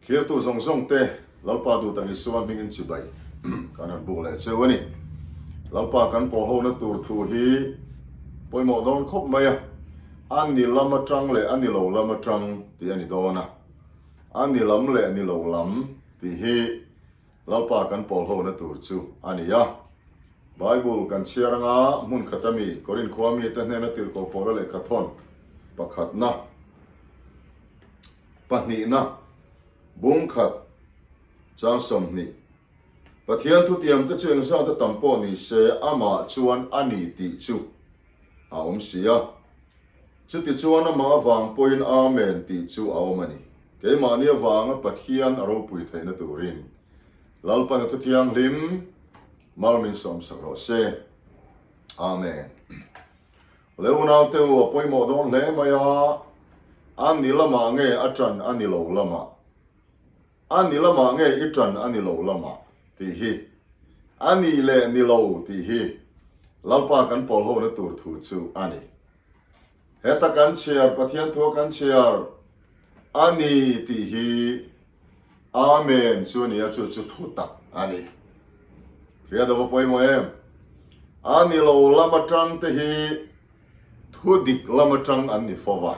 Thlirtu zawng zawng te Lalpa duh tak Isua hmingin chibai kan han buk leh cheu a ni. Lalpa kan pawl hona tur thu hi pawimawh dawn khawp mai a, a ni lam atang leh a ni lo lam atang tih a ni dawn a, a ni lam leh ni lo lam tih hi Lalpa kan pawl hona tur chu a ni a. Bible kan chhiar anga hmun khata mi Korin khua mite hnena tirhkoh pawla lehkha thawn pakhatna, Pahnihna, Bungkhat, Chang 20, Pathian thutiamte chu engzate tam pawh ni se amah chuan a ni tih chu a awm si a. Chutichuan amah avang pawhin Amen tih chu a awm a ni. Keimahni avanga Pathian a ropui theihna turin Lalpan a thuthianghlim mal min sawmsak rawh se. Amen. Le unaute u, a pawimawh dawn hle mai a, a ni lamah nge a ṭan a ni lo lamah? A ni lamah nge i ṭan a ni lo lamah? tih hi a ni leh ni lo tih hi Lalpa kan pawl hona tur thu chu a ni. Heta kan chhiar, Pathian thua kan chhiar a ni tih hi Amen chu a ni a, chu chu thu tak a ni. Hria deuh a pawimawh em? A ni lo lam atang te hi thu dik lam atang an ni fo va.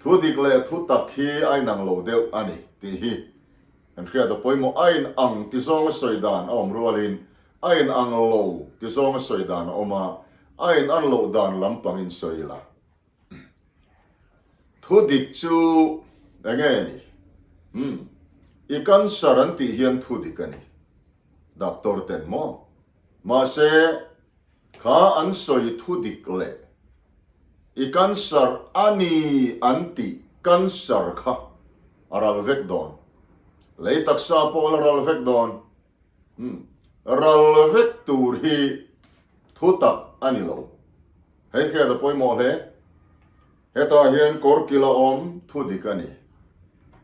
Thu dik leh thu tak hi a inang lo deuh a ni tih hi kan hriat a pawimawh. A inang ti zawnga sawi dan a awm rualin a inang lo ti zawnga sawi dan a awm a, a inan loh dan lampangin sawi ila. Thu dik chu enge ni? Umm, i cancer an tih hian thu dik a ni. Doctor ten maw? Mahse, kha an sawi thu dik leh i cancer a ni an tih cancer kha a ral vek dawn. Lei taksa pawh la ral vek dawn. Umm, ral vek tur hi thu tak a ni lo. Hei hriat a pawimawh hle. Hetah hian kawr kil a awm thu dik a ni.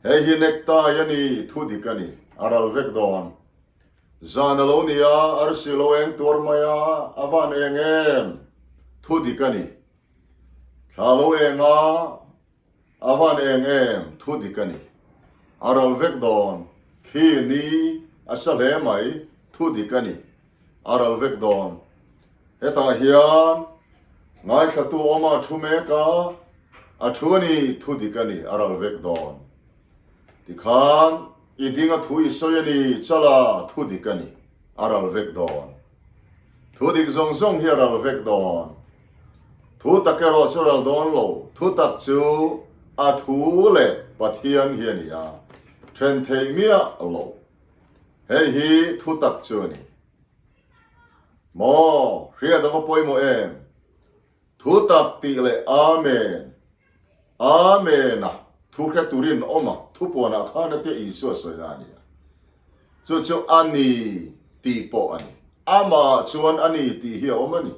Hei hi necktie a ni thu dik a ni. A ral vek dawn. Zan a lo ni a, arsi lo eng tuar mai a, a van eng em? Thu dik a ni. Thla lo eng a, A van eng em thu dik a ni. A ral vek dawn. Khi ni a sa hle mai thu dik a ni. A ral vek dawn. Hetah hian ngaithlatu awma thu mek a, a thu a ni thu dik a ni a ral vek dawn. Tikhan i ding a thu i sawi a ni chala thu dik a ni a ral vek dawn. Thu dik zawng zawng hi a ral vek dawn. Thu tak erawh chu ral dawn lo. Thu tak chu a thu leh Pathian hi a ni a, then theih miah lo. Hei hi thu tak chu a ni. Maw, hriat a va pawimawh em? Thu tak tih leh Amen, Amen a thu hre turin awm a, thupuanah khan a tia Isua sawina a ni a. Chu chu a ni tih pawh a ni. Amah chuan a ni tih hi a awm a ni.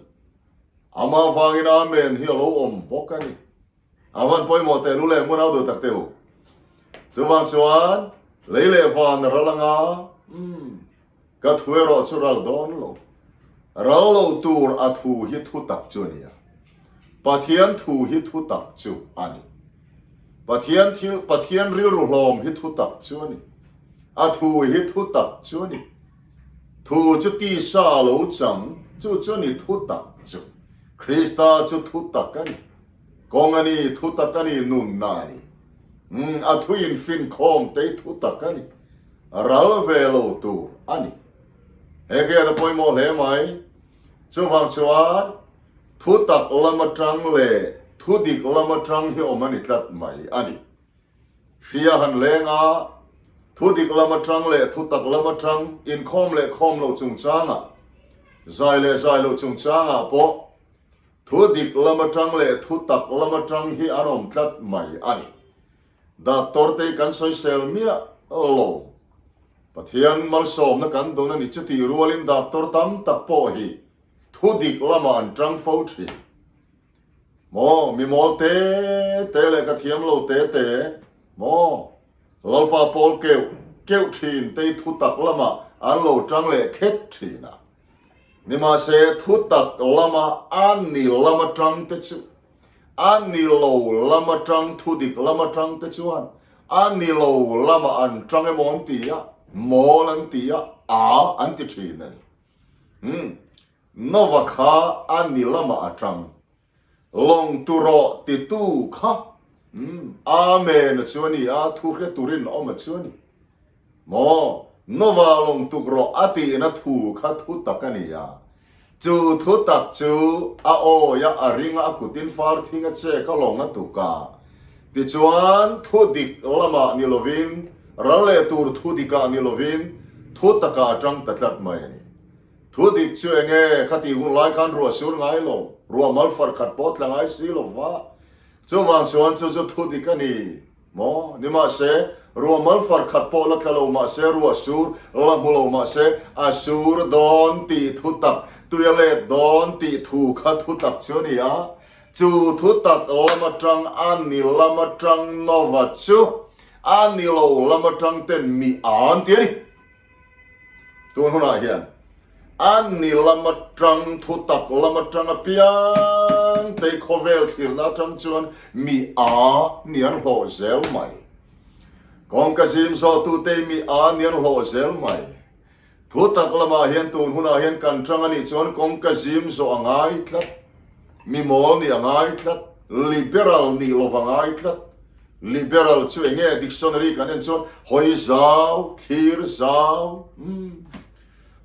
Amah vangin Amen hi a lo awm bawk a ni. A van pawimawh teh lu leh hmun au duh tak teh u. Chuvang chuan lei leh van a ral anga, umm, ka thu erawh chu ral dawn lo. Ral lo tur a thu hi thu tak chu a ni a. Pathian thu hi thu tak chu a ni. Pathian thil, Pathian rilru hlawm hi thu tak chu a ni. A thu hi thu tak chu a ni. Thu chu tisa a lo chang, chu chu a ni thu tak chu. Krista chu thu tak a ni. Kawng a ni, thu tak a ni, nunna a ni. Umm, a thu infinkhawm te hi thu tak a ni. Ral ve lo tur a ni. He hriat a pawimawh hle mai. Chuvang chuan thu tak lam atang leh thu dik lam atang hi awm a ni tlat mai a ni. Hria han leng a, thu dik lam atang leh thu tak lam atang inkhawm leh khawm loh chungchangah, zai leh zai loh chungchangah pawh Thu dik lam atang leh thu tak lam atang hi an awm tlat mai a ni. Doctor te hi kan sawisel miah lo. Pathian malsawmna kan dawn a ni chutih rualin doctor tam tak pawh hi thu dik lamah an tang fo thin. Maw mi mawl te te leh ka thiam lo te te maw Lalpa pawl keuh keuh thin te hi thu tak lamah an lo tang leh khet thin a. Nimahse, thu tak lama a ni lam atang te chu, a ni lo lam atang, thu dik lam atang te chuan A ni lo lamah an tang emaw an ti a, mawl an ti a, a an ti thin a ni. Umm, Nova kha a ni lamah a tang. Lawng tu rawh titu kha, umm, Amen a chu a ni a, thu hre turin awm a chu a ni. Maw, Nova lawng tuk rawh a tihna thu kha thu tak a ni a. Chu thu tak chu a awi a, a ring a, a kutin far thing a chek a lawng a tuk a. Tichuan, thu dik lamah ni lovin, ral leh tur thu dikah ni lovin, thu takah a tang ta tlat mai a ni. Thu dik chu eng nge? Khatih hun lai khan ruah sur ngai lo, ruah mal far khat pawh tla ngai si lo va. Chuvang chuan chu chu thu dik a ni. Maw? Nimahse, ruah mal far khat pawh la tla lo mahse, ruah sur la hmu lo mahse, a sur dawn tih thu tak, tui a let dawn tih thu kha thu tak chu a ni a. Chu thu tak lam atang a ni lam atang Nova chu a ni lo lam atang ten mi an ti a ni. Tun hunah hian a ni lam atang thu tak lam atang apiang te khawvel thlirna atang chuan mi a ni an hlawh zel mai. Kawngka zim zawhtute mi a ni an hlawh zel mai. Thu tak lamah hian tun hunah hian kan tang a nih chuan kawngka zim zawh a ngai tlat, mi mawl nih a ngai tlat, liberal nih lova ngai tlat. Liberal chu eng nge dictionary kan en chuan hawi zau, thlir zau, umm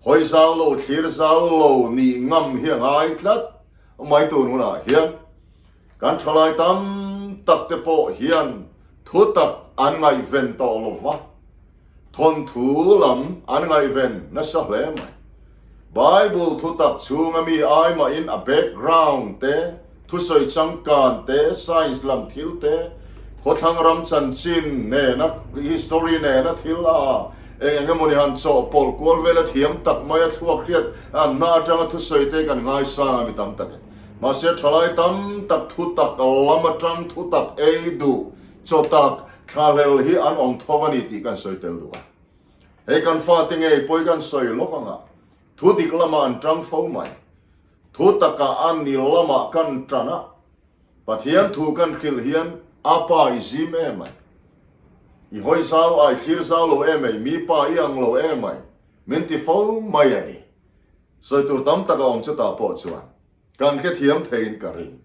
hawi zau lo, thlir zau lo nih ngam hi a ngai tlat mai tun hunah hian kan thalai tam tak te pawh hian thu tak an ngaihven tawh lo va, thawnthu lam an ngaihven nasa hle mai. Bible thu tak chhunga mi ai mahin a background te, thusawi changkan te, science lam thil te, khawthlang ram chanchin nena history nena thil a eng eng emawni han chawhpawlh kual vela thiam tak mai a thluak hriat anna atanga thusawi te kan ngaisang a mi tam tak e. Mahse thalai tam tak thu tak lam atang thu tak ei duh chaw tak thlahlel hi an awm tho a ni tih kan sawi tel duh a. Hei kan fate ngei pawi kan sawi lawk anga thu dik lamah an tang fo mai. Thu takah a ni lamah kan tan a, Pathian thu kan hrilh hian a pa i zim em ai, i hawi zau ai thlir zau lo em ai, mi pa i ang lo em ai, min ti fo mai a ni. Sawi tur tam tak a awm chutah pawh chuan kan hrethiam theiin ka ring.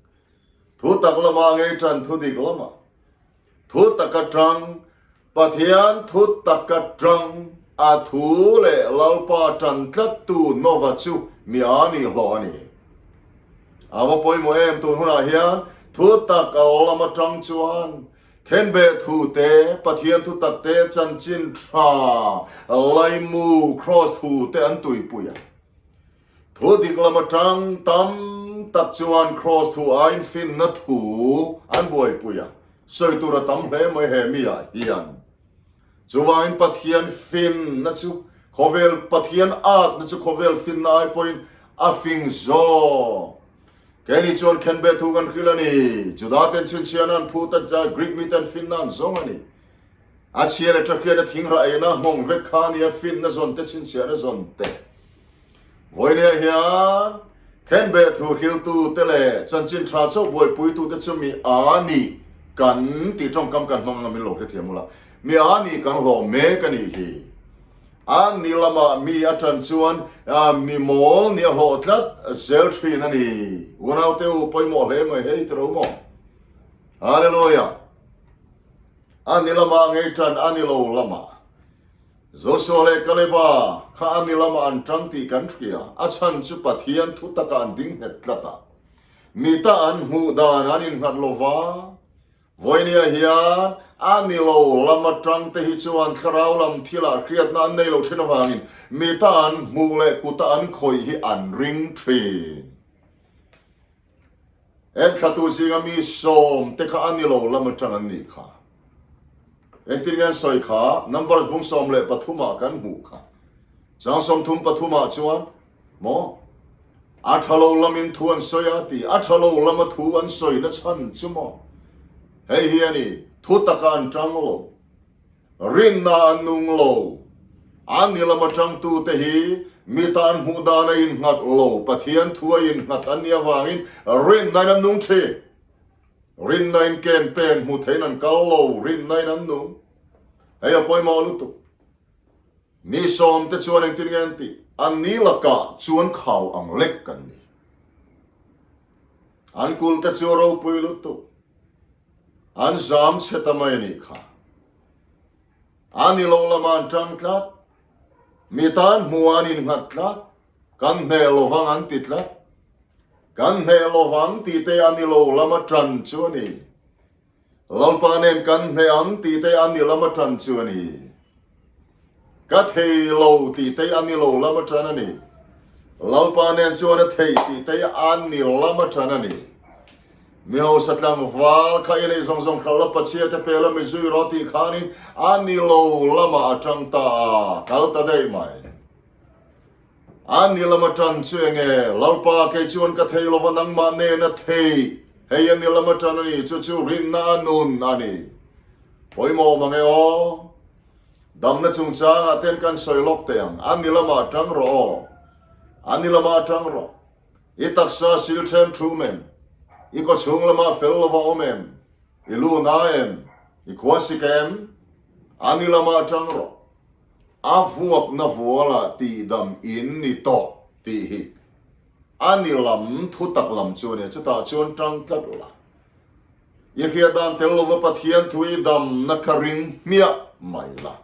Thu tak lamah ngei tan thu dik lamah. Thu tak atang, Pathian thu tak atang a thu leh Lalpa tan tlattu Nova chu mi a nih hlawh a ni. A va pawimawh em tun hunah hian thu tak lam atang chuan khenbeh thu te, Pathian thu tak te, chanchin tha, laimu, kraws thu te an tuipui a. Thu dik lam atang tam tak chuan Kraws thu aiin finna thu an buaipui a, sawi tur a tam hle mai he mi ah hian. Chuvangin Pathian finna chu khawvel Pathian atna chu khawvel finna ai pawhin a fing zawk. Keini chuan khenbeh thu kan hrilh a ni. Juda ten chhinchhiahna an phut a, Greek mi ten finna an zawng a ni. A chhia leh ṭahriatna thingrah eina nghawng vek kha a ni a, finna zawn te, chhinchhiahna zawn te. Vawinia hian khenbeh thu hriltu te leh chanchin ṭha chauh buaipuitu te chu mi a nih kan tih ṭawngkam kan hmang anga min lo hrethiam ula, mi a nih kan hlawh mek a nih hi. A ni lamah mi a ṭan chuan mi mawl nih a hlawh tlat zel ṭhin a ni. Unaute u pawimawh hle mai hei tiro maw? Hallelujah! A ni lamah ngei ṭan a ni lo lamah. Joshua leh Kaleba kha a ni lamah an ṭang tih kan hria. A chhan chu Pathian thu takah an ding nghet tlat a. Mita an hmuh dan an innghat lo va. Vawinia hian a ni lo lama ṭang te hi chuan thlarau lam thilah hriatna an nei lo ṭhin avangin mita an hmuh leh kuta an khawih hi an ring ṭhin. Enthlatu zinga mi sawm te kha a ni lo lam atang an nih kha. Engtin nge an sawi kha? Numbers bung 13 ah kan hmuh kha. Chang 33 ah chuan maw a tha lo lamin thu an sawi a ti. A tha lo lama thu an sawi na chhan chu maw hei hi a ni, thu taka an tang lo. Rinna an nung lo. An ni lama tangtute hi mi tan hmuh dan a innghat lo, Pathian thu a innghat an nih avangin rinnain an nung thin. Rinnain ken pen hmu theiin an kal lo, rinnain an nung. Hei a pawimawh lutuk. Mi sawmte chuan engtin nge an tih? Anni lakah chuan khau ang lek kan ni. An kulte chu a ropui lutuk. An zam chhe ta mai a nih kha. A ni lo lama an tang tlat. Mi tan hmuh an innghat tlat. Kan hneh lovang an ti tlat. Kan hneh lovang tih te a ni lo lama tan chu a ni. Lalpa nen kan hneh ang tih te a ni lama tan chu a ni. Ka thei lo tih te a ni lo lama tan a ni. Lalpa nen chuan a thei tih te a ni lama tan a ni. Mi hausa tlangval kha i neih zawng zawng khalh la Pachhia te pela mi zui rawh tih khanin a ni lo lamah a tang ta a, kal ta daih mai. A ni lama tan chu enge? Lalpa kei chuan ka thei lova nangmah nena thei. Hei a ni lama tan a ni, chu chu rinna a nun a ni. Pawimawh mang e aw. Damna chungchangah ten kan sawi lawk teh ang. A ni lamah tang rawh aw. A ni lamah tang rawh. I taksa sil then thum em? I kawchhung lamah fel lova awm em? I lu na em? I khua sik em? A ni lamah tang rawh. A vuakna vualah tihdam in ni tawh tih hi a ni lam thu tak lam chu a nia, chutah chuan tang tlat la. I hriat dan tel lova Pathian thu i damna kha ring hmiah mai la.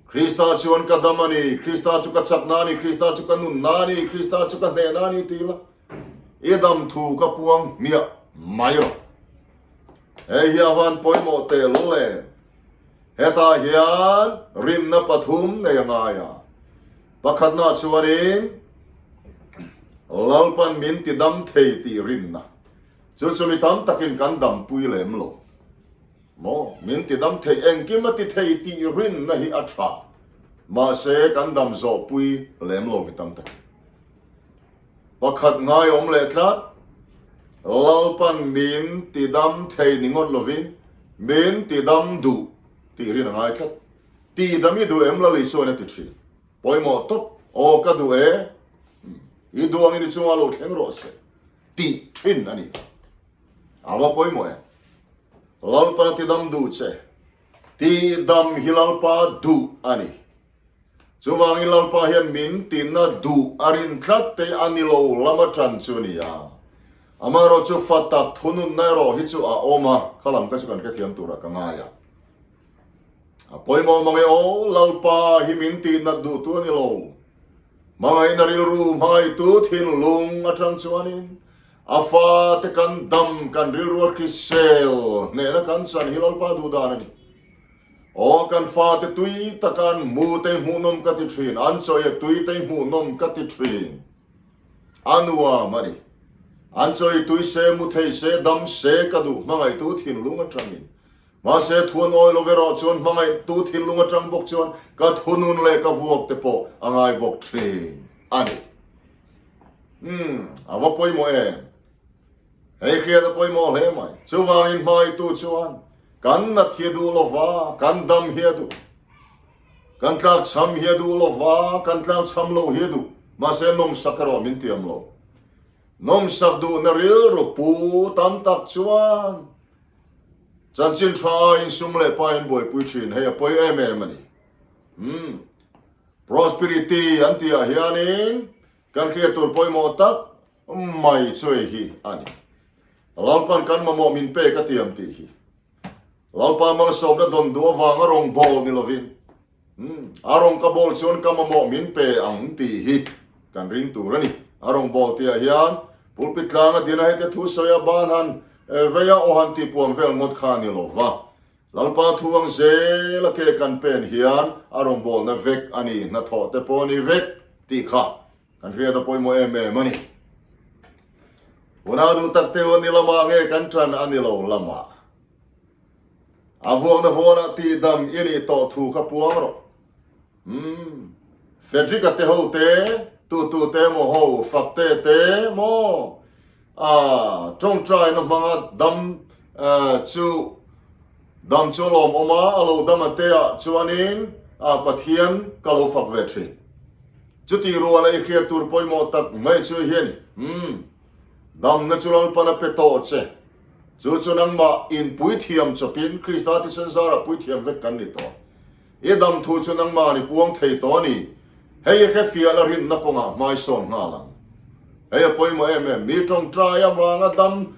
Krista chuan ka dam a ni, Krista chu ka chakna a ni, Krista chu ka nunna a ni, Krista chu ka hnehna a ni ti la. I dam thu ka puang hmiah mai rawh. Hei hi a van pawimawh tehlul em? Hetah hian rinna pathum nei a ngai a. Pakhatna chuanin Lalpan min ti dam thei tih rinna. Chu chu mi tam takin kan dampui lem lo. Maw? Min ti dam thei, engkim a ti thei tih rinna hi a tha. Mahse kan dam zawhpui lem lo mi tam takin. Pakhat ngai awm leh tlat, Lalpan min ti dam thei ni ngawt lovin min ti dam duh tih rin a ngai tlat. Ti dam i duh em Lal Isuain a ti thin. Pawimawh tawp, Aw ka duh e, i duh angin i chungah lo thleng rawh se tih thin a ni. A va pawimawh em? Lalpan a ti dam duh che. Ti dam hi Lalpa duh a ni. Chuvangin Lalpa hian min tinna duh a rin tlat te a ni lo lam a tan chu a ni a. Amaherawh chu fa tak thununna erawh hi chu a awm a, kha lam kha chu kan hrethiam turah ka ngai a. A pawimawh mang e aw, Lalpa hi min tihnat duhtu a ni lo. Hmangaihna rilru hmangaihtu thinlung atang chuanin a fate kan dam kan rilru a hrisel hnehna kan chan hi Lalpa duh dan a ni. Aw kan fate tui taka an hmu te hmuhnawm ka ti thin, an chawi tui te hmuhnawm ka ti thin. A nuam a ni. An chawi tui se, mu thei se, dam se ka duh hmangaihtu thinlung atangin. Mahse thuan awi lo erawh chuan hmangaihtu thinlung atang bawk chuan ka thunun leh ka vuak te pawh a ngai bawk thin a ni. Umm, a va pawimawh em? Hei hriat a pawimawh hle mai. Chuvangin hmaitu chuan kan nat hi a duh lo va, kan dam hi a duh. Kan tlakchham hi a duh lo va, kan tlakchham lo hi a duh. Mahse nawmsak erawh min tiam lo. Nawmsak duhna rilru pu tam tak chuan chanchin tha aiin sum leh pa in buaipui thin. Hei a pawi em em a ni. Umm. Prosperity an tihah hianin kan hriat tur pawimawh tak Mai chuai hi a ni. Lalpan kan mamawh min pek a tiam tih hi. Lalpa malsawmna dawn duh avanga rawn bawl ni lovin, a rawn ka bawl chuan ka mamawh min pe ang tih hi kan ring tur a ni. A rawn bawl tihah hian pulpit tlanga dina hete thu sawi a ban han vei a aw han tih puam vel ngawt kha a ni lo va. Lalpa thu ang zel a ke kan pen hian a rawn bawlna vek a ni, hnathawh te pawh a ni vek tih kha Kan hriat a pawimawh em em a ni. Unau duh tak teu a ni lamah nge kan tan a ni lo lamah. A vuakna vuanah tihdam i nih tawh thu kha puang rawh. Umm. Frederick-a te ho te, tu tu te maw ho, fak te te maw a tawngtaina hmanga dam chu dam chu a lawmawm a, a lo dam a te ah chuanin Pathian ka lo fak ve thin. Chutih ruala i hriat tur pawimawh tak mai chu hi a ni. Umm. Damna chu Lalpan a pe tawh che. Chu chu nangmah in puithiam chawpin Krista thisen zarah puithiam vek kan ni tawh. I dam thu chu nangmah ni puang thei tawh a ni. Hei i hrefiah la rinna kawngah hmaisawn nghal ang. Hei a pawimawh em em, mi tawngtai avanga dam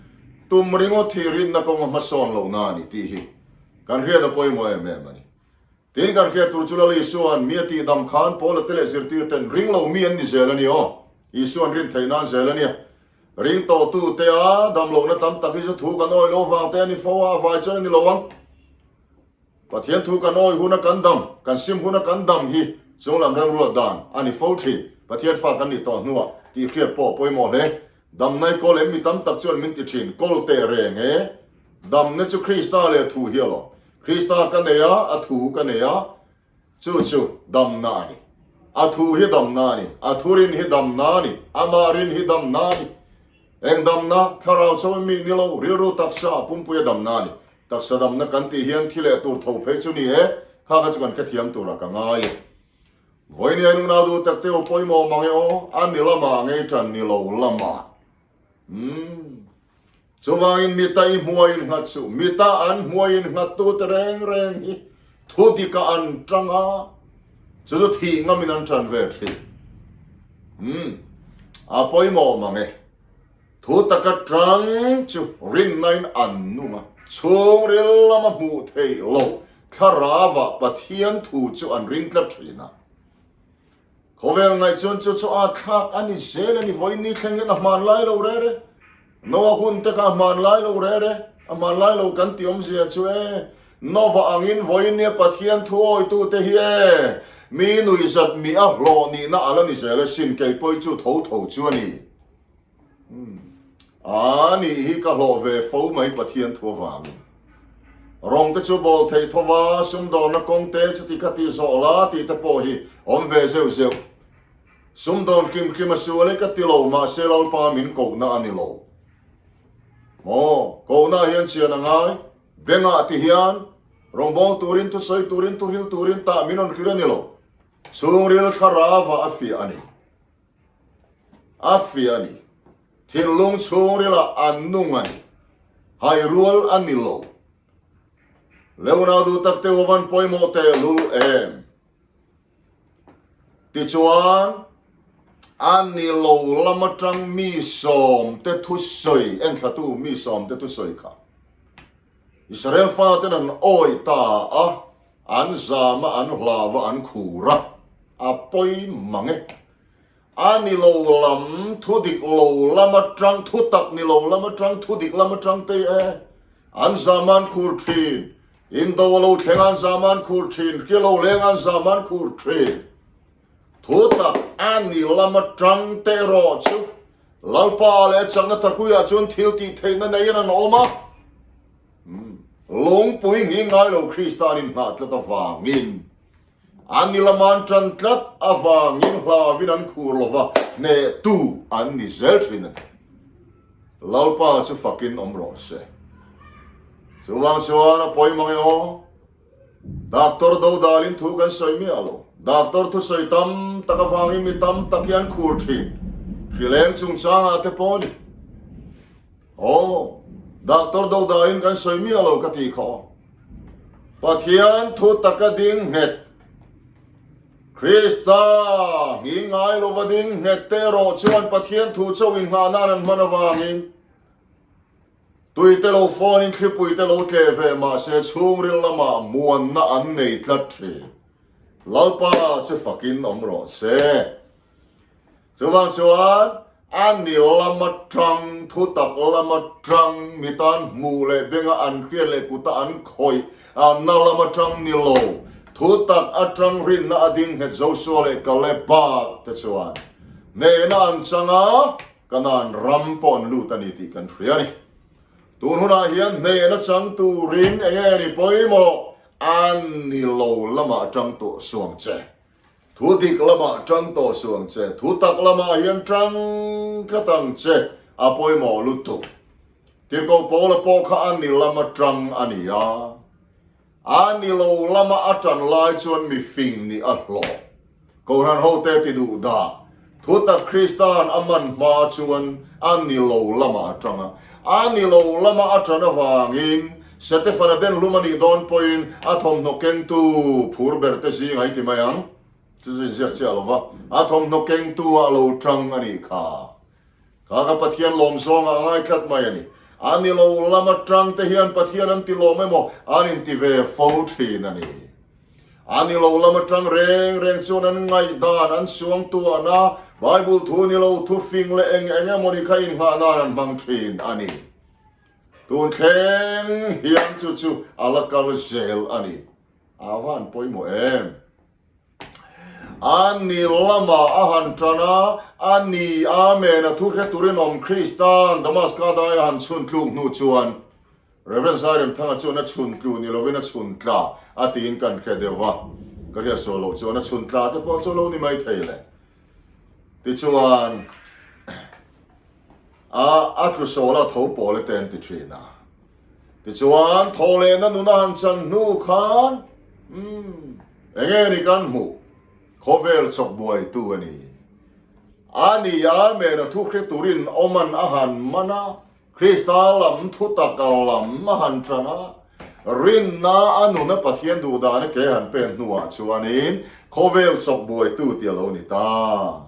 tum ringawt hi rinna kawnga hmasawn lohna a ni tih hi kan hriat a pawimawh em em a ni. Tin kan hriat tur chu Lal Isua'n mi a tihdam khan Paula te leh zirtir ten ring lo mi an ni zel a ni aw. Isua'n rin theih nan zel a nia. Ring tawhtu te a dam lohna tam tak hi chu thu kan awih lo vang te a ni fo a, a vai chuan a ni lo ang. Pathian thu kan awih huna kan dam, kan sim huna kan dam hi chunglam remruat dan a ni fo thin. Pathian fa kan nih tawh hnuah tih hriat pawh a pawimawh hle. Damnai kawl em mi tam tak chuan min ti thin, kawl teh reng e. Damna chu Krista leh thu hi alawm. Krista ka nei a, a thu ka nei a, chu chu damna a ni. A thu hi damna a ni, a thurin hi damna a ni, amah rin hi damna a ni. Eng damna, thlarau chauhin mi ni lo, rilru taksa, pumpuia damna a ni. Taksa damna kan tih hian thi leh tur tho phei chu ni e, kha kha chu kan hrethiam turah ka ngai e. Vawinia nunau duh tak te u pawimawh mang e aw, a ni lamah ngei tan ni lo lamah. Umm. Chuvangin mita i hmuai in nghat suh, mita an hmuai in nghat tu te reng reng hi thu dikah an tang a, chu chu thih ngamin an tan ve thin. Umm. A pawimawh mang e. Thu taka tang chu rinnain an nung a, chhungril lama hmuh theih loh thlarauah Pathian thu chu an ring tlat thin a. Khawvel ngaih chuan chu chu a thlak a ni zel a ni, vawiin thleng hian a hman lai lo re re. Noa hun te kha a hman lai lo re re, a hman lai lo kan tih awmzia chu e, Nova angin vawiin nia Pathian thu awitute hi e, mi nuihzat mi a hlawh nihna a la ni zel asin, kei pawh hi chu tho tho chu a ni. A nih hi ka hlawh ve fo mai Pathian thu avangin. Rawng te chu bawl theih tho va, sumdawnna kawng te chuti kha ti zawh la tih te pawh hi awm ve zeuh zeuh. Sumdawn hrim hrim a sual e ka ti lo mahse Lalpa min kohna a ni lo. Maw, kohna ah hian chian a ngai. Bengah ti hian rawngbawng turin thusawi turin thuhril turin tah min rawn hrilh a ni lo. Chhungril thlarauah a fiah a ni. A fiah a ni. Thinlung chhungrilah an nung a ni. Hai rual a ni lo. Leonau duh tak te u van pawimawh tehlul em? Tichuan, a ni lo lam atang mi sawmte thusawi, enthlatu mi sawmte thusawi kha Israel faten an awih ta a, an zam a, an hlau a, an khur a, a pawi mang e. A ni lo lam, thu dik lo lam atang, thu tak ni lo lam atang, thu dik lam atang te e, an zam a, an khur thin. Indo a lo thleng a, an zam a, an khur thin. Hri a lo leng a, an zam a, an khur thin. Thu tak a ni lam atang te erawh chu Lalpa leh a chakna thakuiah chuan thil tih theihna neiin an awm a. Lungpui nghi ngai lo Krista an inhnah tlat avangin an ni lama an tan tlat avangin hlauin an khur lo va, hnehtu an ni zel thin a ni. Lalpa chu fakin awm rawh se. Chuvang chuan a pawi mang e aw. Doctor dodalin thu kan sawi miah lo. Doctor thusawi tam tak avangin mi tam tak hi an khur thin. Hrileng chungchangah te pawh a ni. Aw, doctor dodalin kan sawi miah lo ka tih kha aw. Pathian thu taka ding nghet, Krista nghing ngai lova ding nghet te erawh chuan Pathian thu chauh inghah nan an hman avangin, Tui te lo fawnin thlipui te lo tleh ve mahse chhungril lamah muanna an nei tlat thin. Lalpa chu fakin awm rawh se. Chuvang chuan a ni lam atang, thutak lam atang, mi tan hmuh leh benga an hriat leh kuta an khawih na lam atang ni lo, thutak atang rinna a ding nghet Joshua leh Kaleba te chuan hnehna an chang a, Kanaan ram pawh an lut a ni tih kan hria a ni. Tun hunah hian hnehna chang turin eng nge ni pawimawh a ni lo lamah tang tawh suang che. Thu dik lamah tang tawh suang che. Thu tak lamah hian tang tlat ang che a pawimawh lutuk. Tirhkoh Paula pawh kha a ni lama tang a ni a. A ni lo lama a tan lai chuan mi fing nih a hlawh. Kohhran hote ti duh dah. Thutak Krista'n a man hma chuan a ni lo lama a tang a. A ni lo lama a tan avangin. Setefana den hlum a nih dawn pawhin a thawmhnaw kengtu phur ber te zingah i ti mai ang. Chu chu inziak chiah lo va, a thawmhnaw kengtu ah a lo tang a nih kha. Kha ka Pathian lawm zawngah a ngai tlat mai a ni. A ni lo lam atang te hian Pathian an ti lawm emaw an inti ve fo thin a ni. A ni lo lam atang reng reng chuan an ngaihdan an suang tuahna Bible thu ni lo thufing leh eng eng emaw ni kha innghah nan an hmang thin a ni. Tun thleng hian chu chu a la kal zel a ni. A va han pawimawh em? A ni lamah a han tan a, a ni Amen a thu hre turin awm Kristan Damaska dai a han chhun tluk hnu chuan Rev. Zairemthanga chuan a chhun tlu ni lovin a chhun tla a tiin kan hre deuh va, ka hriat sawi loh chuan a chhun tla te pawh chu lo ni mai thei le. Tichuan a a tlu sawl a tho pawl e te an ti thin a. Tichuan thaw lehna nun a han chan hnu khan umm enge ni kan hmuh khawvel chawk buaitu a ni. A ni Amen a thu hre turin awman a han man a, Krista lam thutak lam a han tan a, rinna a nuna Pathian duhdan a ke han pen hnuah chuanin khawvel chawk buaitu tih a lo ni ta.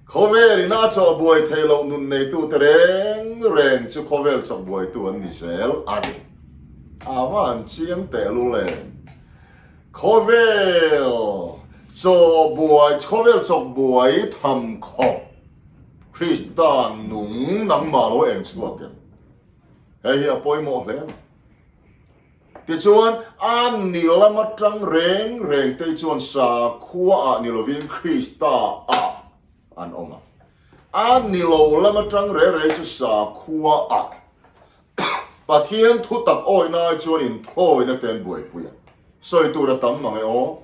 Khawvel ina chawh buai thei loh nun neitute reng reng chu khawvel chawk buaitu an ni zel a ni. A va han chiang teh lul e. Khawvel chaw buai, khawvel chawk buai tham khawp Krista nung nangmah lo eng chhuak em? Hei hi a pawimawh hle mai. Tichuan, a ni lam atang reng reng te chuan sakhua ah ni lovin Krista ah an awm a. A ni lo lam atang reng reng chu sakhua ah Pathian thu tak awihna ai chuan inthawina te an buaipui a. Sawi tur a tam mang e aw.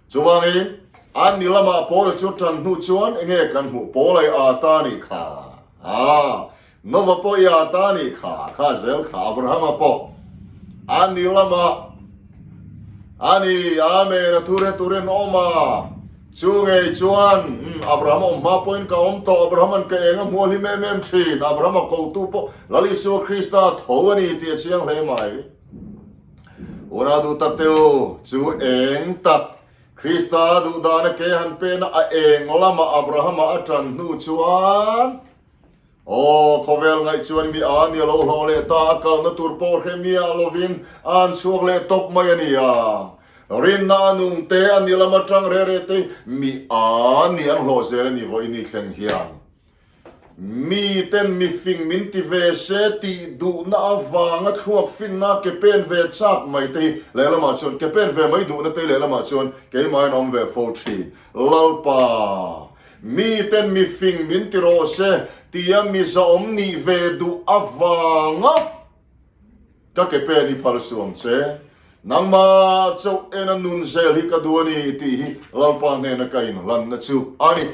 Chuvangin, a ni lamah Paula chu tan hnu chuan enge kan hmuh Paula i aa ta nih kha? Aa, Nova pawh i aa ta nih kha, kha zel kha Abrahama pawh a ni lamah a ni, Amen, a thu re turin awm a, chu ngei chuan, umm, Abrahama awm hma pawhin ka awm tawh, Abrahaman ka eng a hmuh hlim em em thin, Abrahama kotu pawh Lal Isua Krista tho a ni tih a chiang hle mai. Unau duh tak te u, chu eng tak Krista duh dana ke han pena a eng lama Abrahama a tan hnu chuan, aw, khawvel ngaih chuan mi a ni a lo hlawh leh ta, a kalna tur pawh hre miah lovin a an chhuak leh tawp mai a ni a. Rinna a nung te, a ni lama tang re re te, mi a ni an hlawh zel a ni vawiin ni thleng hian. Miten mifing min ti ve se tih duhna avanga thluak finna ke pen ve chak mai te hi lehlamah chuan ke pen ve mai duhna te hi lehlamah chuan keimahin awm ve fo thin. Lalpa, miten mifing min ti rawh se tia mizaawm nih ve duh avanga ka ke pen hi phal suam che. Nangmah chauh ena nun zel hi ka duh a ni tih hi Lalpa hnena ka inhlanna chu a ni.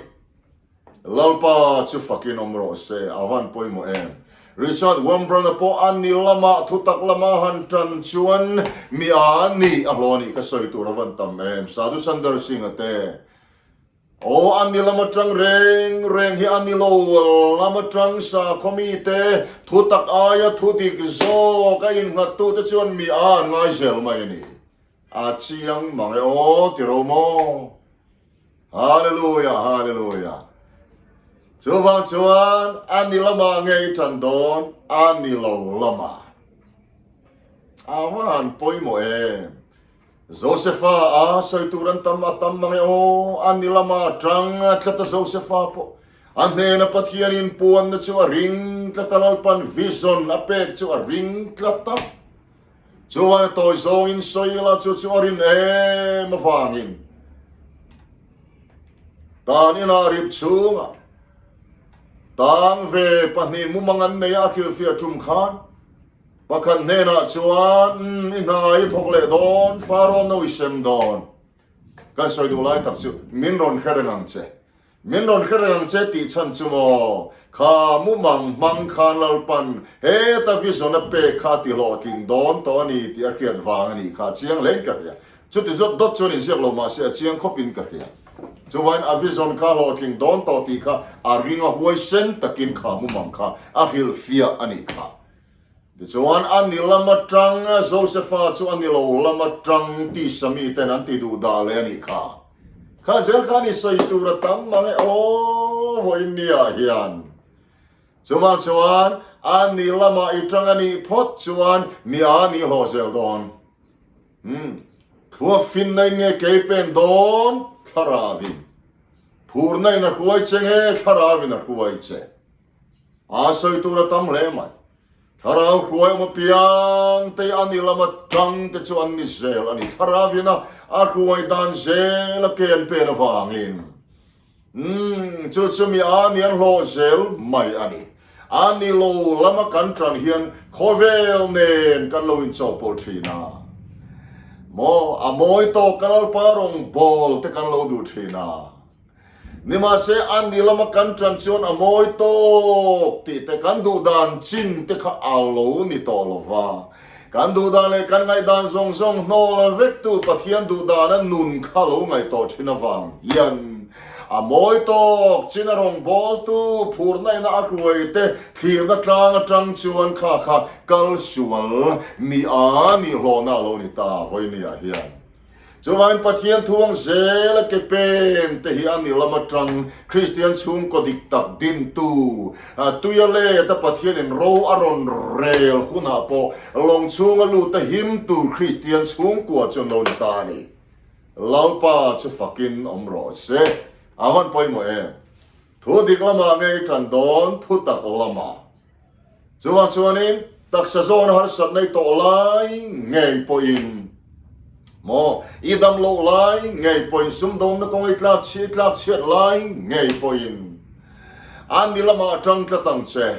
Lalpa chu fakin awm rawh se, a van pawimawh em? Richard Wurmbrand-a pawh a ni lamah thutak lama han tan chuan mi a ni a hlawh a nih ka sawi tur a van tam em? Sadhu Sundar Singh-a te, Aw a ni lam atang reng reng hi a ni lo, lam atang sakhaw mite thutak aia thu dik zawk a innghattute chuan mi a an ngai zel mai a ni. A chiang mang e aw ti ro maw? Hallelujah, hallelujah. Chuvang chuan a ni lamah ngei tan dawn, a ni lo lamah. A va han pawimawh em. Josepha a sawi tur an tam a tam mang e aw, a ni lamah tang tlat a Josepha pawh. A hnena Pathianin puanna chu a ring tlat a, Lalpan vision a pek chu a ring tlat a. Chuan a tawi zawngin sawi ila chu chu a rin em avangin tan inah rip chhungah tang ve pahnih mumang an nei a, a hrilhfiah tum khan pakhat hnenah chuan i hna i thawk leh dawn, Farawn no i sem dawn. Kan sawi duh lai tak chu min rawn hre reng ang che. Min rawn hre reng ang che tih chhan chu maw? Kha mumang hmang khan Lalpan heta vision a pek kha a ti hlawhtling dawn tawh a ni tih a hriat vang a nih kha a chiang hlein ka hria. Chuti zawt dawt chuan inziak lo mahse a chiang khawpin ka hria. Chuvain a vision kha hlawhtling dawn tawh tih kha a ring a huaisen takin kha mumang kha a hrilhfiah a nih kha. Tichuan, a ni lam atang Josefa chu a ni lo lam atang tisa miten an ti duh dah leh a nih kha. Kha zel khan i sawi tur a tam mang e aw vawiin niah hian. Chuvang chuan a ni lamah i tang a nih phawt chuan mi a ni hlawh zel dawn. Umm, thluak finna in nge kei pen dawn thlarauin. Phurna in a hruai che nge thlarauin a hruai che. A sawi tur a tam hle mai. Thlarau hruai awm apiang te a ni lama tang te chu an ni zel a ni. Thlarauin a a hruai dan zel a ken pen avangin. Umm, chu chu mi a ni an hlawh zel mai a ni. A ni lo lama kan tan hian khawvel nen kan lo inchawhpawlh thin a. Maw, a mawi tawk kan Lalpa rawngbawl te kan lo duh thin a. Nimahse, a ni lama kan tan chuan a mawi tawk tih te kan duh dan chin te kha a lo ni tawh lo va. Kan duh dan leh kan ngaihdan zawng zawng hnawl vektu Pathian duh dana nun kha lo ngaih tawh thin avang hian a mawi tawk chin a rawngbawltu phurna ina a hruai te thlirna tlang atang chuan kha kha kal sual mi a nih hlawhna a lo ni ta vawinia hian. Chuvangin Pathian thuang zel a ke pen te hi a ni lam atang Kristian chhungkaw dik tak dintu tuia let a Pathianin ro a rawn rel hunah pawh lawng chhunga lut a him tur Kristian chhungkua chu an lo ni ta a ni. Lalpa chu fakin awm rawh se. A van pawimawh em? Thu dik lamah nge i tan dawn thu tak lamah? Chuvang chuanin taksa zawn harsat nei tawh lai ngei pawhin maw i dam loh lai ngei pawhin sumdawnna kawng i tlak chhi tlak chhiat lai ngei pawhin a ni lamah tang tlat ang che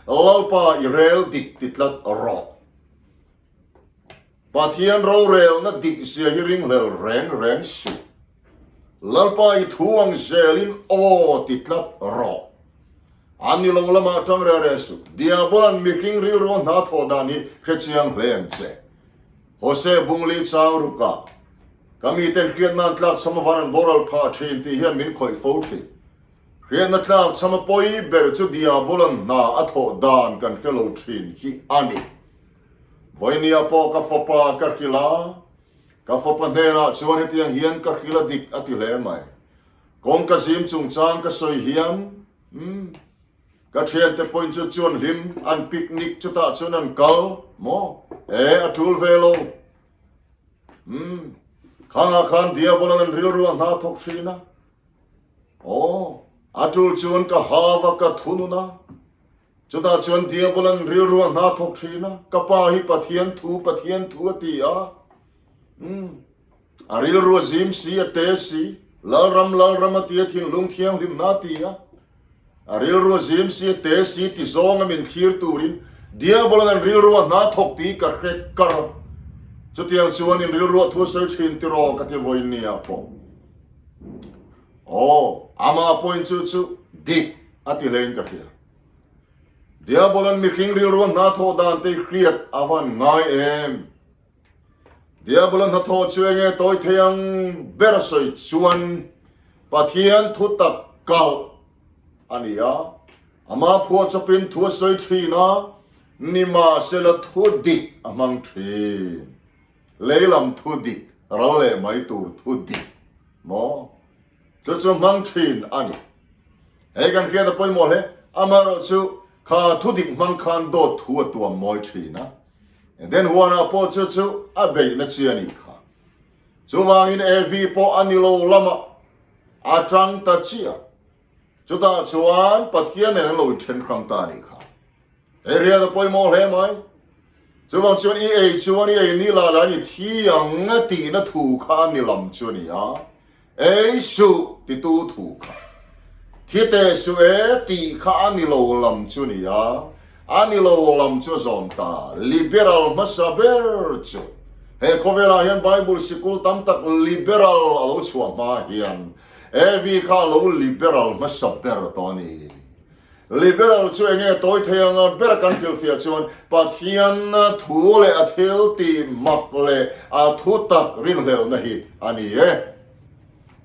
Lalpa i rel dik ti tlat rawh. Pathian rorelna dik zia hi ringhlel reng reng suh. Lalpa i thu ang zelin aw ti tlat rawh. A ni lo lamah tang reh reh suh. Diabolan mihring rilru a hna thawh dan hi hrechiang hle ang che. Hose Bungli chang rukah, Ka miten hriatna an tlak chham avan an boral phah thin tih hian min khawih fo thin. Hriatna tlak chham a pawi ber chu Diabolan hna a thawh dan kan hre lo thin hi a ni. Vawinia pawh ka fapa ka hrilh a, ka fapa hnenah chuan hetiang hian ka hrilh a dik a ti hle mai. Kawngka zim chungchang ka sawi hian, umm, ka thiante pawhin chu chuan hlim an picnic chutah chuan an kal maw? E, a tul ve lo. Umm, khangah khan Diabolan an rilru a hna thawk thin a. Aw, a tul chuan ka hava ka thunun a. Chutah chuan Diabolan rilru a hna thawk thin a, Ka pa hi Pathian thu, Pathian thu a ti a. Umm. A rilru a zim si, a te si. Lalram, Lalram a ti a, thinlung thianghlimna a ti a. A rilru a zim si, a te si ti zawnga min thlir turin Diabolan an rilru a hna thawk tih ka hre kar a. Chutiang chuan in rilru a thu a sawi thin tiraw ka ti vawiin nia pawh. Aw, amah pawhin chu chu dik a ti hlein ka hria. Diabolan mihring rilru a hna thawh dan te hriat a van ngai em? Diabolan hnathawh chu enge tawi thei ang ber a sawi chuan Pathian thu tak kalh a ni a, amah phuahchawpin thu a sawi thin a, nimahsela thu dik a hmang thin. Leilam thu dik, ral leh mai tur thu dik maw? Chu chu hmang thin a ni. Hei kan hriat a pawimawh hle. Amaherawh chu kha thu dik hmang khan dawt thu a tuam mawi thin a. Eden huanah pawh chu chu a beihna chi a nih kha. Chuvangin Evi pawh a ni lo lamah a tang ta chiah. Chutah chuan Pathian nen an lo inthen hrang ta a nih kha. Hei riat a pawimawh hle mai. Chuvang chuan i ei chuan i ei ni lah lah ni thi ang a tihna thu kha a ni lam chu a ni a. Ei suh titu thu kha. Thi teh suh e tih kha a ni lo lam chu a ni a. A ni lo lam chu a zawm ta. Liberal hmasa ber chu. He khawvelah hian Bible sikul tam tak liberal a lo chhuah hma hian Evi kha a lo liberal hmasa ber tawh a ni. Liberal chu enge tawi thei anga ber kan hrilhfiah chuan Pathian thu leh a thil tih mak leh a thu tak rinhlelhna hi a ni e.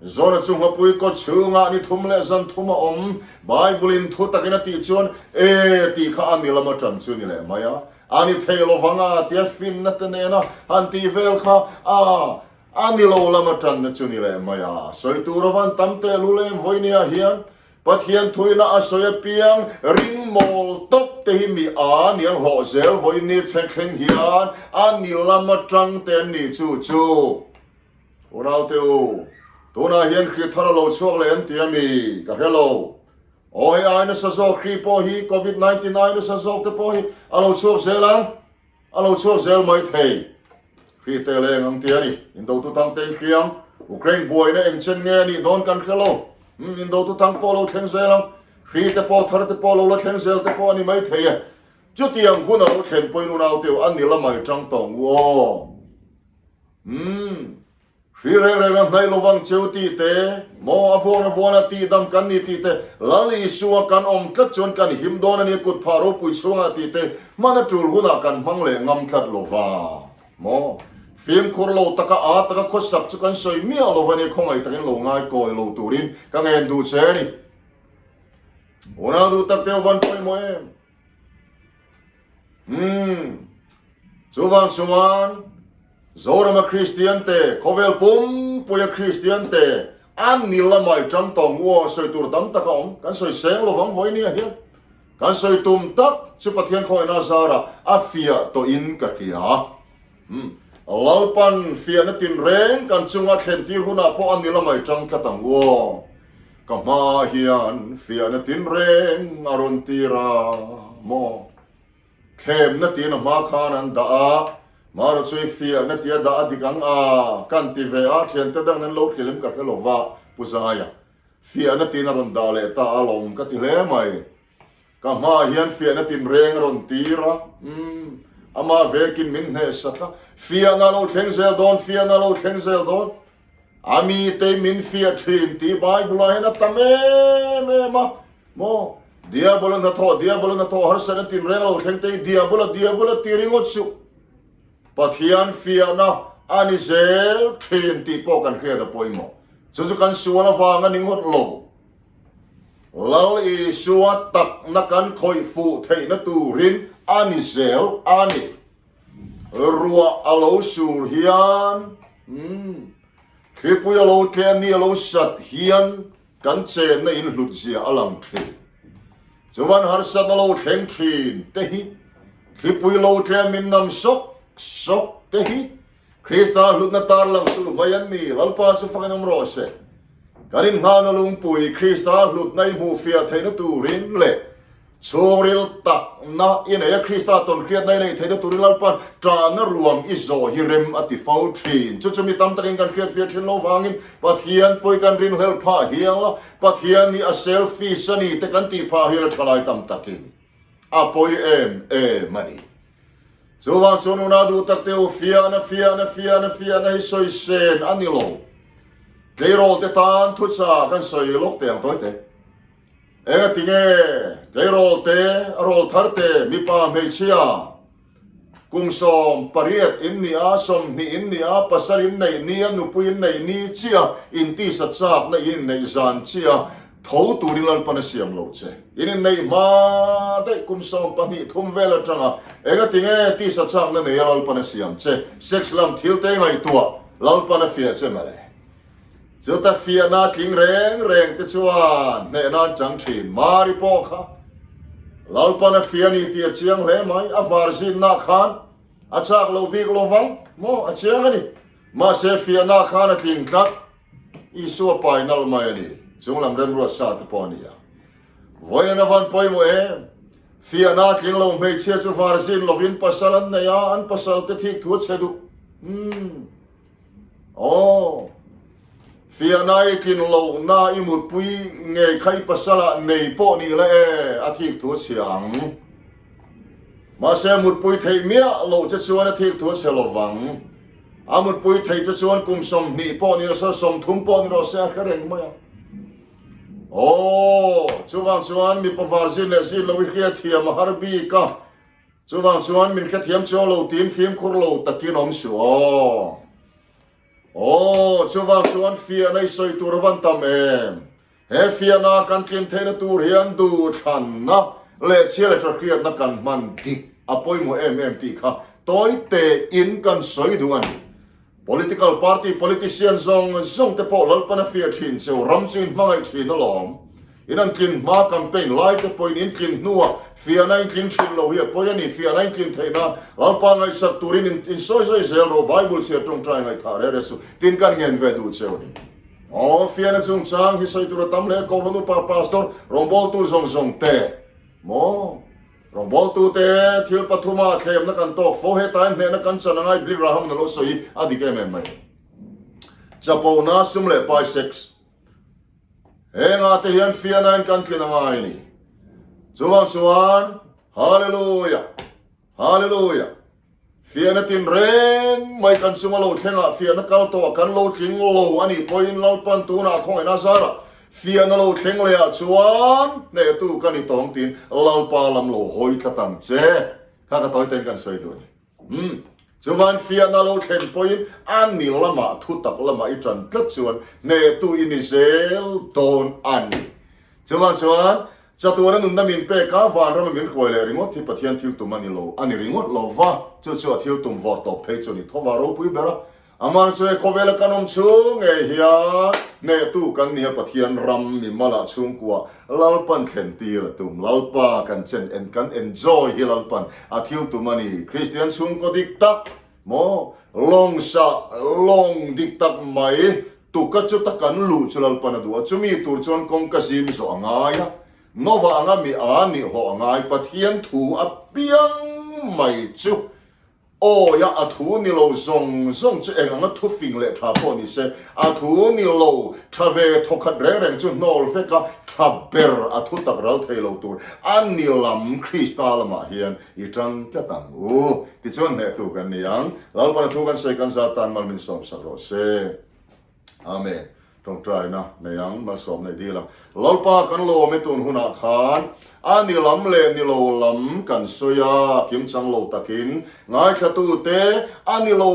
Zona chu nghapui kaw chhungah ni thum leh zan thum a awm. Bible-in thu takin a tih chuan e tih kha a ni lama tan chu ni leh mai a. A ni thei lovang a tia finna te nena han tih vel kha a a ni lo lama tanna chu ni leh mai a. Sawi tur avan tam tehlul em vawinia hian Pathian thuina a sawi apiang ring mawl tawp te hi mi a ni an hlawh zel vawiin thleng thleng hian a ni lama tang te an ni chu chu. Unaute u, tunah hian hri thar a lo chhuak leh an ti a mi? Ka hre lo. Aw hei ai nasa zawk hri pawh hi Covid 19 ai nasa zawk te pawh hi a lo chhuak zel ang, a lo chhuak zel mai thei. Hri te leng ang ti a ni. Indotu tang te in hri ang. Ukraine buaina eng chen nge a nih dawn kan hre lo. Umm indotu tang pawh a lo thleng zel ang. Hri te pawh thar te pawh a lo la thleng zel te pawh a ni mai thei e. Chutiang hun a lo thlen pawhin unaute u a ni la mai tang tawng u aw. Umm. Hri reng reng a hnaih lovang cheu tih te, maw a vuan a vuan a tih dam kan ni tih te, Lal Isua kan awm tlat chuan kan him dawn a nia kut phah ropui chhungah tih te hman a tul hunah kan hmang leh ngam tlat lova. Maw? Fimkhur lo taka a taka khawsak chu kan sawi miah lova nia khawngaih takin lo ngai kawi lo turin ka ngen duh che a ni. Unau duh tak te u van pawimawh em? Umm. Chuvang chuan Zorama Kristian te, khawvel pumpuia Kristian te an ni lamai tang tawng u aw, sawi tur tam tak a awm. Kan sawi seng lovang vawi nia hian. Kan sawi tum tak chu Pathian khawihna zarah a fiah tawhin ka hria. Umm. Lalpan fiahna tinreng kan chunga thlen tir hunah pawh an ni lamai tang tlat ang u aw. Ka hmaah hian fiahna tinreng a rawn tir a maw? Thlemna tiin a hma khan an dah a, Mara chu i fiahna tia dah a dik ang a, kan ti ve a, thiante dangin an lo hrilh em ka hre lo va, Pu Zaia. Fiahna tiin a rawn dah leh ta a lawm ka ti hle mai. Ka hmaah hian fiahna tinreng a rawn tir a, umm, amah vekin min hnehsak a, fiahna a lo thleng zel dawn, fiahna a lo thleng zel dawn. A mite min fiah thin tih Bible-ah hian a tam em em a, maw? Diabol-a hnathawh, Diabol-a hnathawh harsatna tinreng a lo thleng te hi Diabol-a, Diabol-a ti ringawt suh. Pathian fiahna a ni zel thin tih pawh kan hriat a pawimawh. Chu chu kan sual avang a ni ngawt lo. Lal Isua takna kan khawih fuh theihna turin a ni zel a ni. Ruah a lo sur hian, umm, thlipui a lo tle a ni a lo sat hian kan chenna in hlut zia a lang thin. Chuan harsatna lo thleng thin te hi, thlipui lo tle min nam sawk sawk te hi Krista hlutna tarlang tu mai an ni. Lalpa chu fakin awm rawh se. Kan inhmana lungpui Krista hlutna i hmuhfiah theihna turin leh Chhungril takna i nei a, Krista tawnhriatna i neih theihna turin Lalpa'n ṭahna ruam i zawh hi rem a ti fo ṭhin. Chu chu mi tam takin kan hriatfiah ṭhin lo vangin Pathian pawi kan rinhlelh phah hial a, Pathian hi a selfish a ni te kan tih phah hial a ṭhalai tam takin a pawi em em a ni. Chuvang chuan una duh tak te u fiahna fiahna fiahna fiahna hi sawi sen a ni lo. Tleirawl te tan thuchah kan sawi lawk teh ang tawi te. Enga tinge tleirawl te, a rawl thar te, mipa hmeichhia kum 18 in ni a, 20 in ni a, pasal in neih ni a, nupui in neih ni chiah, intisa chakna in inneih zan chiah tho turin Lalpan a siam lo che. In inneih hma daih kum 12 thum vel atanga enga tinge tisa chakna nei a Lalpan a siam che, sex lam thil te ngaihtuah Lalpan a fiah che mawle. Chuta fiahna tling reng reng te chuan hnehna an chang thin. Mari pawh kha Lalpan a fiah a ni tih a chiang hle mai. A var zinna khan a chak lo bik lo vang maw? A chiang a ni. Mahse fiahna khan a tling tlat. Isua pai nalh mai a ni. Chunglam remruat sa te pawh a ni a. Vawiin a van pawimawh em? Fiahna tling lo hmeichhia chu var zin lovin pasal an nei a, an pasal te thik thu a chhe duh. Umm. Aw, fiahna i tlin lohna i mutpui ngei kha i pasalah nei pawh ni la e, a thik thu a chhia ang. Mahse, mutpui theih miah loh che chuan a thik thu a chhe lo vang. A mutpui theih che chuan kum 20 pawh ni rawh se, 30 pawh ni rawh se a hre reng mai ang. Aw, chuvang chuan mipa var zin leh zin lo i hriatthiam a har bik a. Chuvang chuan min hrethiam chuang lo tiin fimkhur lo takin awm suh aw. Aw, chuvang chuan fiahna i sawi tur a van tam em? He fiahna kan tlin theihna tur hian duhthlanna leh chhia leh ṭha hriatna kan hman dik. A pawimawh em em tih kha tawi tein kan sawi duh a ni. Political party politician zawng zawng te pawh Lalpan a fiah thin cheu, ram chu in hmangaih thin alawm. In an tlin hma campaign lai te pawhin in tlin hnuah fiahna in tling thin lo hi a pawi a ni, fiahna in tlin theih nan Lalpa ngaihsak turin in in sawi sawi zel rawh, Bible chhiar tawngtai ngaihthah reh reh suh, tin kan ngen ve duh cheu a ni. Aw, fiahna chungchang hi sawi tur a tam hle, Kohhran upa pastor rawngbawltu zawng zawng te maw? Rawngbawltute thil pathuma thlemna kan tawk fo, hetain hnehna kan chan angai Billy Graham na lo sawi hi a dik em em mai. Chapona sum leh pai sex hengah te hian fiahnain kan tlin angai a ni. Chuvang chuan Hallelujah! Hallelujah! Fiahna tin reng mai kan chunga lo thlengah fiahna kal tawh kan lo tling lo a nih pawhin Lalpan tunah khawngaihna zarah fiahna lo thleng leh ah chuan hnehtu ka ni tawng tiin Lalpa lam lo hawi tlat ang che. Kha ka tawi ten kan sawi duh a ni. Umm. Chuvan fiahna lo thlen pawhin a ni lamah thutak lamah i tan tlat chuan hnehtu i ni zel dawn a ni. Chuvang chuan Chatuana nunna min pek a, vanrama min hruai leh ringawt hi Pathian thil tum a ni lo, a ni ringawt lo va, chu chu a thil tum vawr tawp phei chu a ni tho va, ropui ber a. Amah chu he khawvela kan awm chhung ngei hian hnehtu kan ni a, Pathian ram mi malah chhungkua Lalpan thlen tir a tum, Lalpa kan chen en kan enjoy hi Lalpan a thil tum a ni, Kristian chhungkaw dik tak maw, lawng sa lawng dik tak mai, Tuka chuta kan luh chu Lalpan a duh a, chumi tur chuan kawngka zim zawh a ngai a, Nova anga mi a nih hlawh a ngai, Pathian thu a piang mai chu awi a, a thu ni lo zawng zawng chu eng anga thu fing leh tha pawh ni se, a thu ni lo tha ve thawkhat reng reng chu hnawl vek a, tha ber a thu tak ral thei lo tur a ni lam Krista lamah hian i tang tlat ang u. Tichuan hnehtu kan ni ang. Lalpan a thu kan sawi kan zat tan mal min sawmsak rawh se. Amen. Tawngtaina nei ang, malsawm nei dil ang. Lalpa kan lawm e tun hunah khan a ni lam leh ni lo lam kan sawi a, kim chang lo takin ngaithlatute a ni lo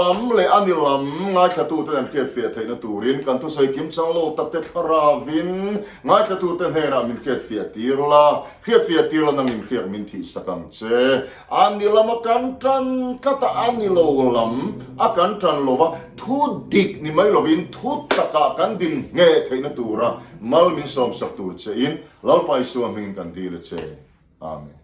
lam leh a ni lam ngaithlatute an hriatfiah theihna turin kan thusawi kim chang lo takte thlaravin ngaithlatute hnenah min hriatfiah tir la, hriatfiah tir la nangin hriak min thihsak ang che. A ni lam a kan tan tlat a, a ni lo lam a kan tan lo va, thu dik ni mai lovin thu takah kan din ngheh theihna tura mal min sawmsak tur chein Lalpa Isua hmingin kan dil a che. Amen.